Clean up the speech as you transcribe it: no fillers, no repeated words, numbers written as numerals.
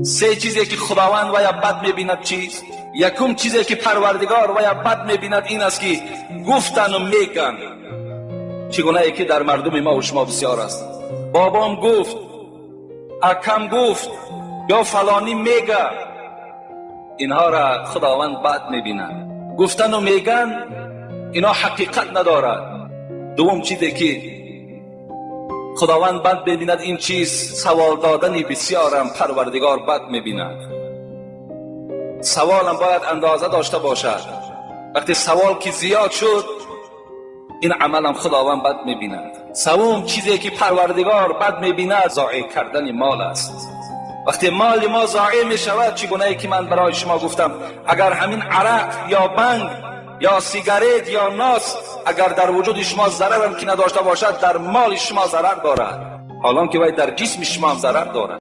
Се чизе ки Худованд вая бад мебинад чист? Якум чизе ки Парвардигор вая бад мебинад, ин аст ки гуфтану меган. Чӣ гунае ки дар мардуми мо шумо бисёр аст: бобом гуфт, акам гуфт ё фалонӣ мега. Инҳоро Худованд бад мебинад. Гуфтану меган, ино ҳақиқат надорад. Дуввум чизе ки Худованд бад мебинад, ин чиз савол додани бисёрам Парвардигор бад мебинад. Саволам бояд андоза дошта бошад. Вақте савол ки зиёд шуд, ин амалам Худованд бад мебинад. Севум чизе ки Парвардигор бад мебинад, зоеъ кардани мол аст. Вақте моли мо зоеъ мешавад, чӣ гунае ки ман барои шумо гуфтам, агар ҳамин арақ ё банг ё сигарет ё нос агар дар вуҷуди шумо зарарам ки надошта бошад, дар моли шумо зарар дорад, ҳолон ки вай дар ҷисми шумо ҳам зарар дорад.